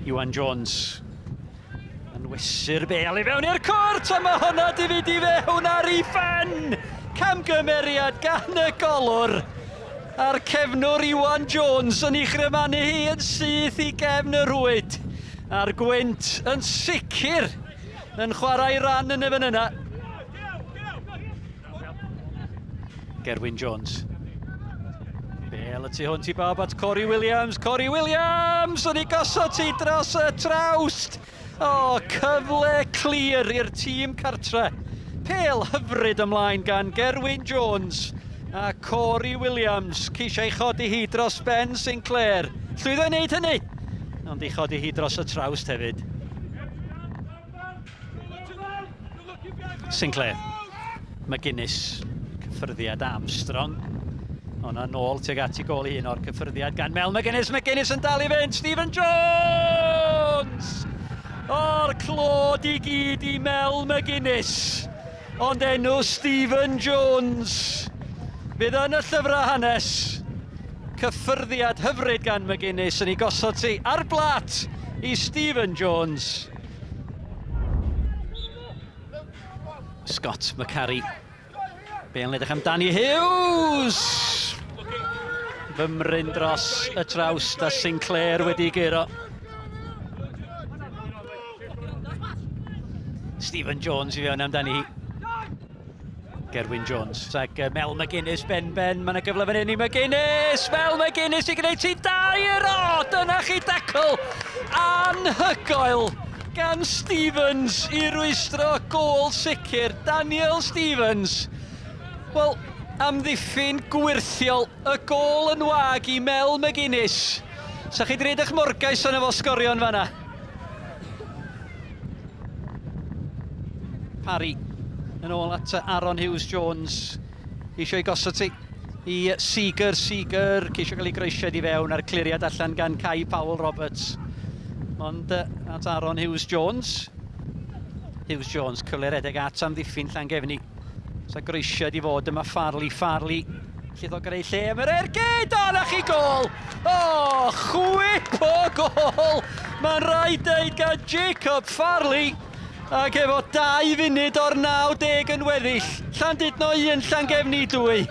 Iwan Jones yn wesu'r bel i fewn i'r cwrt, a mae hwnna di fynd i fewn ar ei phen! Camgymeriad gan y golwr, a'r cefnwr Iwan Jones yn ei chrymanu hi yn syth i gefn y rhwyd, a'r gwynt yn sicr yn chwarae ran yn y fan yna. Gerwyn Jones. Bel y tu hwnt i bawb at Corey Williams. Corey Williams yn ei gosod ti dros y trawst. O, oh, cyfle clir i'r tîm cartre. Pel hyfryd ymlaen gan Gerwyn Jones a Corey Williams. Ceisio ei chodi hi dros Ben Sinclair. Llwyddo i wneud hynny, ond ei chodi hi dros y trawst hefyd. Sinclair. McGuinness. Cyffyrddiad Armstrong. O'na nôl tuag at i gol un o'r cyffyrddiad gan Mel McGuinness. McGuinness yn dal i fynd. Stephen Jones! O'r clod i gyd i Mel McGuinness. Ond enw Stephen Jones fydd yn y llyfrau hanes. Cyffyrddiad hyfryd gan McGuinness yn ei gosod ti ar blat i Stephen Jones. Scott McCarry. Bale yn edrych am Danny Hughes! Fymryn dros y trawst a Sinclair wedi guro. Stephen Jones i fewn amdani hi. Gerwyn Jones ac Mel McGuinness ben ben. Mae yna gyfle fan hyn i McGuinness. Mel McGuinness i gwneud ti dair. O, dyna chi dacl anhygoel gan Stevens i rwystro gôl sicr. Daniel Stevens. Wel, amddiffyn gwyrthiol. Y gôl yn wag i Mel McGuinness. Sa chi 'di neud eich morgais arno fo sgorio'n fanna? Parry yn ôl at Aaron Hughes Jones. Eisiau ei gosod ti i Seeger, Seeger, ceisio gael ei groesiad i fewn a'r cliriad allan gan Kai Powell Roberts. Ond at Aaron Hughes Jones. Hughes Jones, cyfle redeg at amddiffyn Llangefni. Sa groesiad i fod yma Farley, Farley. Lle ddo greu lle am yr ergyd! O, na chi gol! O, chwip o gol! Mae'n rhaid deud gan Jacob Farley. Ac efo 2 funud o'r 90 yn weddill, Llandudno 1, Llangefni 2.